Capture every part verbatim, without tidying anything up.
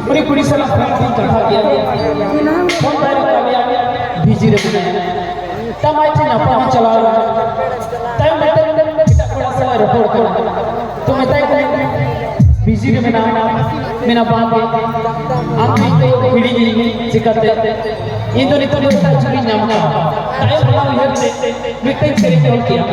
ᱩᱱᱤ ᱠᱩᱲᱤ ᱥᱟᱞᱟᱜ ᱯᱷᱳᱱ ᱛᱮᱧ ᱠᱟᱛᱷᱟ ᱠᱮᱭᱟ, ᱯᱷᱳᱱ ᱵᱟᱭ ᱨᱟᱠᱟᱵᱮᱭᱟ, ᱵᱤᱡᱤ ᱨᱮ ᱢᱮᱱᱟᱭᱟ᱾ ᱛᱟᱢ ᱟᱡ ᱴᱷᱮᱱ ᱧᱟᱯᱟᱢ ᱮ ᱪᱟᱞᱟᱣ ᱮᱱᱟ᱾ ᱛᱟᱭᱚᱢ ᱢᱤᱫᱴᱮᱱ ᱮᱴᱟᱜ ᱠᱚᱲᱟ ᱥᱟᱞᱟᱜ ᱨᱚᱯᱚᱲ ᱠᱟᱱᱟ᱾ ᱛᱚ ᱢᱮᱛᱟᱭ ᱠᱟᱱᱟ, "ᱵᱤᱡᱤ ᱨᱮ ᱢᱮᱱᱟᱢᱟ, ᱢᱮᱱᱟ ᱵᱟᱝ ᱜᱮ, ᱟᱢ ᱫᱚ ᱤᱧ ᱫᱚ ᱦᱤᱲᱤᱧᱤᱧ ᱪᱤᱠᱟᱹᱛᱮ? ᱤᱧ ᱫᱚ ᱱᱤᱛᱚᱜ ᱫᱚ ᱮᱴᱟᱜ ᱡᱩᱨᱤᱧ ᱧᱟᱢ ᱠᱟᱜᱼᱟ᱾" ᱛᱟᱭᱚᱢ ᱚᱱᱟ ᱩᱭᱦᱟᱹᱨ ᱛᱮ ᱢᱤᱫᱴᱮᱱ ᱥᱮᱨᱮᱧ ᱚᱞ ᱠᱮᱜᱼᱟ᱾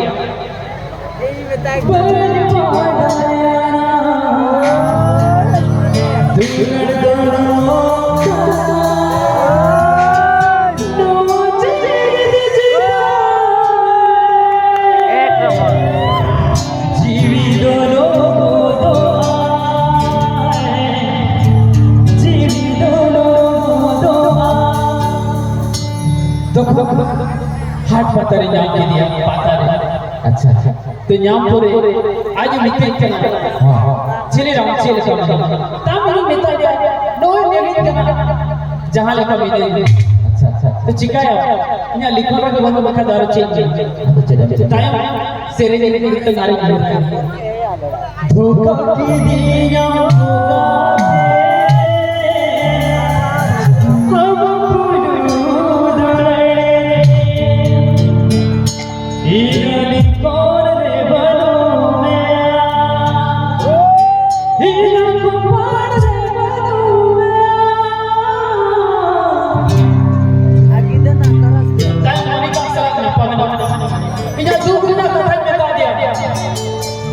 ᱛᱚᱠᱷᱚᱱ ᱦᱟᱴ ᱯᱟᱛᱟ ᱨᱮ ᱧᱟᱢ ᱠᱮᱫᱮᱭᱟ, ᱯᱟᱛᱟ ᱨᱮ᱾ ᱟᱪᱪᱷᱟ, ᱟᱪᱪᱷᱟ᱾ ᱛᱚ ᱧᱟᱢ ᱯᱚᱨᱮ ᱟᱡ ᱮ ᱢᱤᱛᱟᱹᱧ ᱠᱟᱱᱟ, ᱦᱚᱸ, ᱦᱚᱸ᱾ "ᱪᱤᱞᱤ ᱨᱟᱢ, ᱪᱮᱫ ᱞᱮᱠᱟ ᱢᱮᱱᱟᱢᱟ?" ᱛᱟᱢ ᱤᱧ ᱢᱮᱛᱟ ᱫᱮᱭᱟ, "ᱱᱚᱜᱼᱚᱭ ᱧᱮᱞᱤᱧ ᱠᱟᱱᱟ, ᱡᱟᱦᱟᱸ ᱞᱮᱠᱟ ᱢᱤᱱᱟᱹᱧ᱾" ᱟᱪᱪᱷᱟ, ᱟᱪᱪᱷᱟ, ᱟᱪᱪᱷᱟ᱾ ᱛᱚ ᱪᱤᱠᱟᱹᱭᱟ? ᱤᱧᱟᱹᱜ ᱞᱤᱠᱷᱚᱱ ᱨᱮᱜᱮ ᱵᱟᱹᱱᱩᱜ ᱵᱟᱠᱷᱟᱡ ᱫᱚ ᱟᱨ ᱪᱮᱫ ᱤᱧ ᱢᱮᱱᱟ? ᱟᱫᱚ ᱪᱮᱫ ᱮᱢ ᱪᱮᱫ? ᱛᱟᱭᱚᱢ ᱥᱮᱨᱮᱧ ᱨᱮ ᱢᱤᱫᱴᱟᱝ ᱟᱨᱤᱧ ᱞᱟᱹᱭᱟ᱾ ᱫᱷᱳᱠᱟ ᱠᱤᱫᱤᱧᱟᱢ ᱫᱷᱳᱠᱟ ᱛᱮ, ᱟᱢ ᱯᱩᱭᱞᱩ ᱫᱟᱲᱮ᱾ ᱤᱧ ᱞᱤᱠᱷᱚᱱ ᱨᱮ ᱵᱟᱹᱱᱩᱜ ᱢᱮᱭᱟ, ᱤᱧ ᱠᱚᱯᱟᱲ ᱨᱮ ᱵᱟᱹᱱᱩᱜ ᱢᱮᱭᱟ᱾ ᱛᱟᱭᱚᱢ ᱢᱚᱱᱤᱠᱟ ᱥᱟᱞᱟᱜ ᱧᱟᱯᱟᱢ ᱮᱱᱟ᱾ ᱤᱧᱟᱹᱜ ᱫᱩᱠ ᱨᱮᱱᱟᱜ ᱠᱟᱛᱷᱟᱧ ᱢᱮᱛᱟ ᱫᱮᱭᱟ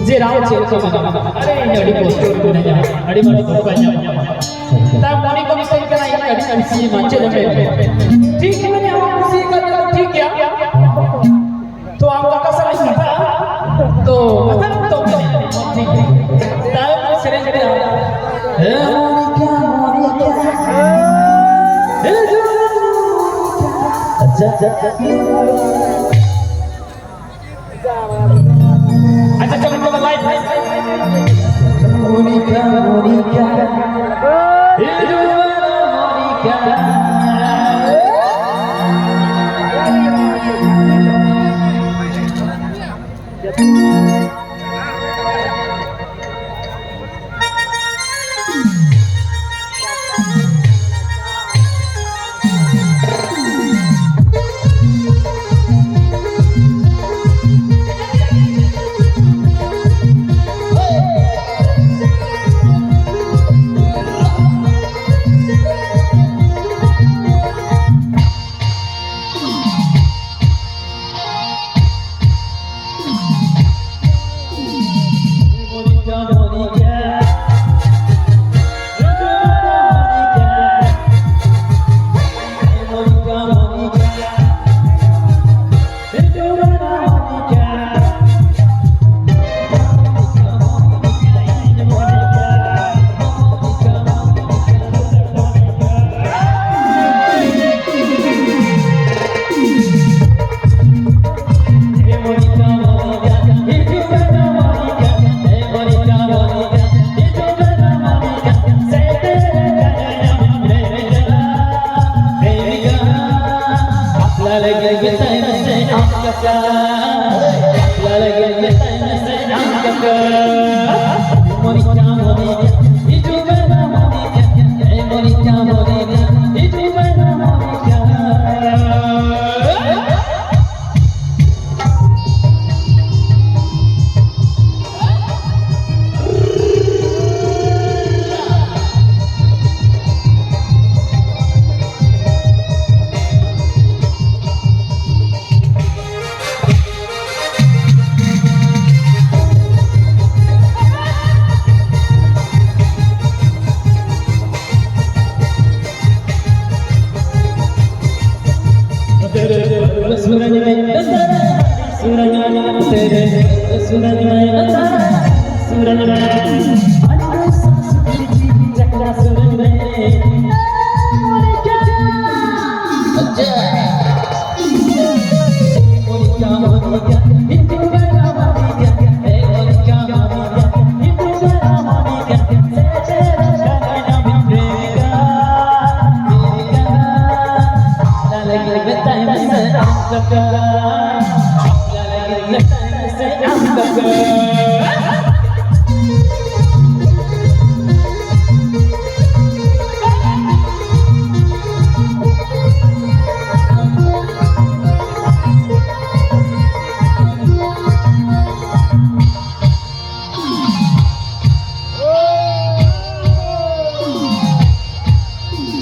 ᱡᱮ, "ᱨᱟᱢ ᱪᱮᱫ ᱞᱮᱠᱟ ᱢᱮᱱᱟᱢᱟ?" "ᱟᱨᱮ, ᱤᱧ ᱟᱹᱰᱤ ᱠᱚᱥᱴᱚ ᱨᱮ ᱢᱤᱱᱟᱹᱧᱟ, ᱟᱹᱰᱤ ᱢᱟᱨᱟᱝ ᱫᱩᱠ ᱨᱮ ᱢᱤᱱᱟᱹᱧᱟ᱾" ᱛᱟᱭᱚᱢ ᱢᱚᱱᱤᱠᱟ ᱢᱮᱛᱟᱧ ᱠᱟᱱᱟ, "ᱤᱧ ᱟᱹᱰᱤ ᱠᱩᱥᱤ ᱮᱱᱟ, ᱪᱮᱫ ᱮᱢ ᱢᱮᱱ?" ᱴᱷᱤᱠ ᱜᱮ ᱢᱮᱱᱟᱭᱟ, ᱟᱢ ᱠᱩᱥᱤ ᱟᱠᱟᱫ ᱢᱮᱭᱟ, ᱴᱷᱤᱠ ᱜᱮᱭᱟ᱾ ᱛᱚ ᱟᱢ ᱚᱠᱟ ᱥᱟᱞᱟᱜ ᱤᱧ ᱠᱟᱛᱷᱟᱜᱼᱟ? ᱛᱚ ᱠᱟᱛᱷᱟ ᱨᱮᱢ ᱛᱚ ᱢᱮᱱᱟ, ᱴᱷᱤᱠ ᱜᱮᱭᱟ᱾ ᱛᱟᱭᱚᱢ ᱥᱮᱨᱮᱧ ᱠᱮᱫᱟ, ᱦᱮ ᱢᱚᱱᱤᱠᱟ, ᱢᱚᱱᱤᱠᱟ, ᱦᱮ ᱡᱚᱱ ᱢᱚᱱᱤᱠᱟ᱾ ᱟᱪᱪᱷᱟ, ᱟᱪᱪᱷᱟ, ᱟᱪᱪᱷᱟ᱾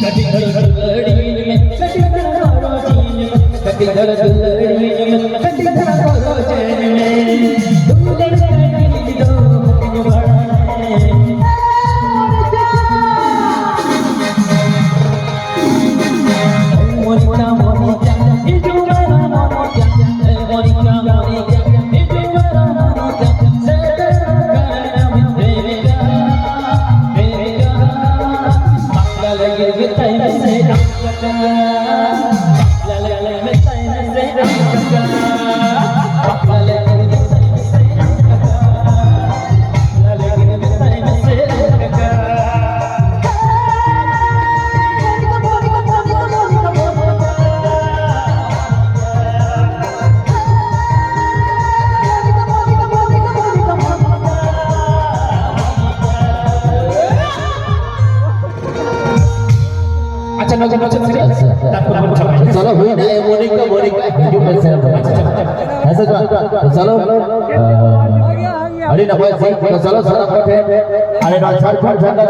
ᱠᱟᱹᱴᱤᱡ ᱫᱷᱟᱨᱟ ᱫᱩᱞᱟᱹᱲᱤᱧ ᱢᱮ, ᱠᱟᱹᱴᱤᱡ ᱫᱷᱟᱨᱟ ᱜᱚᱨᱚᱡᱤᱧ ᱢᱮ, ᱠᱟᱹᱴᱤᱡ ᱫᱷᱟᱨᱟ ᱫᱩᱞᱟᱹᱲᱤᱧ ᱢᱮ, ᱠᱟᱹᱴᱤᱡ ᱫᱷᱟᱨᱟ ᱜᱚᱨᱚᱡᱤᱧ ᱢᱮ᱾ ᱫᱩᱞᱟᱹᱲ ᱠᱟᱹᱴᱤᱡ ᱫᱚ ᱦᱟᱹᱴᱤᱧ ᱵᱟᱲᱟ ᱢᱮ᱾ ᱢᱚᱱᱤᱠᱟ, ᱢᱚᱱᱤᱠᱟ, ᱦᱤᱡᱩᱜ ᱢᱮ ᱢᱚᱱᱤᱠᱟ, ᱢᱚᱱᱤᱠᱟ, ᱢᱚᱱᱤᱠᱟ, ᱦᱤᱡᱩᱜ ᱢᱮ ᱢᱚᱱᱤᱠᱟ, ᱥᱮᱴᱮᱨ ᱠᱟᱱᱟ ᱯᱨᱮᱢᱤᱠᱟ, ᱯᱨᱮᱢᱤᱠᱟ, ᱵᱟᱯᱞᱟ ᱞᱟᱹᱜᱤᱫ ᱢᱮᱛᱟᱭ ᱢᱮᱥᱮ ᱟᱢ ᱠᱟᱠᱟ, ᱵᱟᱯᱞᱟ ᱞᱟᱹᱜᱤᱫ ᱢᱮᱛᱟᱭ ᱢᱮᱥᱮ ᱟᱢ ᱠᱟᱠᱟ, ᱵᱟᱯᱞᱟ ᱞᱟᱹᱜᱤᱫ ᱢᱮᱛᱟᱭ ᱢᱮᱥᱮ ᱟᱢ ᱠᱟᱠᱟ᱾ ᱟᱪᱪᱷᱟ, ᱱᱚᱰᱮ ᱢᱩᱪᱟᱹᱫ ᱥᱮᱫ᱾ ᱟᱪᱪᱷᱟ᱾ ᱛᱟᱨᱯᱚᱨ ᱵᱚᱱ ᱪᱟᱵᱟᱭᱟ᱾ ᱪᱚᱞᱚ, ᱦᱩᱭ ᱮᱱᱟ᱾ ᱮ, ᱢᱚᱱᱤᱠᱟ, ᱢᱚᱱᱤᱠᱟ, ᱦᱤᱡᱩᱜ ᱯᱮ, ᱥᱮᱱ ᱯᱮ᱾ ᱦᱮᱸ ᱥᱮ ᱵᱟᱝ? ᱪᱚᱞᱚ᱾ ᱟᱹᱰᱤ ᱱᱟᱯᱟᱭ ᱥᱮ᱾ ᱪᱚᱞᱚ, ᱥᱟᱱᱟᱢ ᱠᱚᱴᱷᱮᱱ ᱟᱞᱮ ᱱᱚᱣᱟ ᱡᱷᱟᱲᱠᱷᱚᱸᱰ ᱡᱷᱟᱱᱰᱟ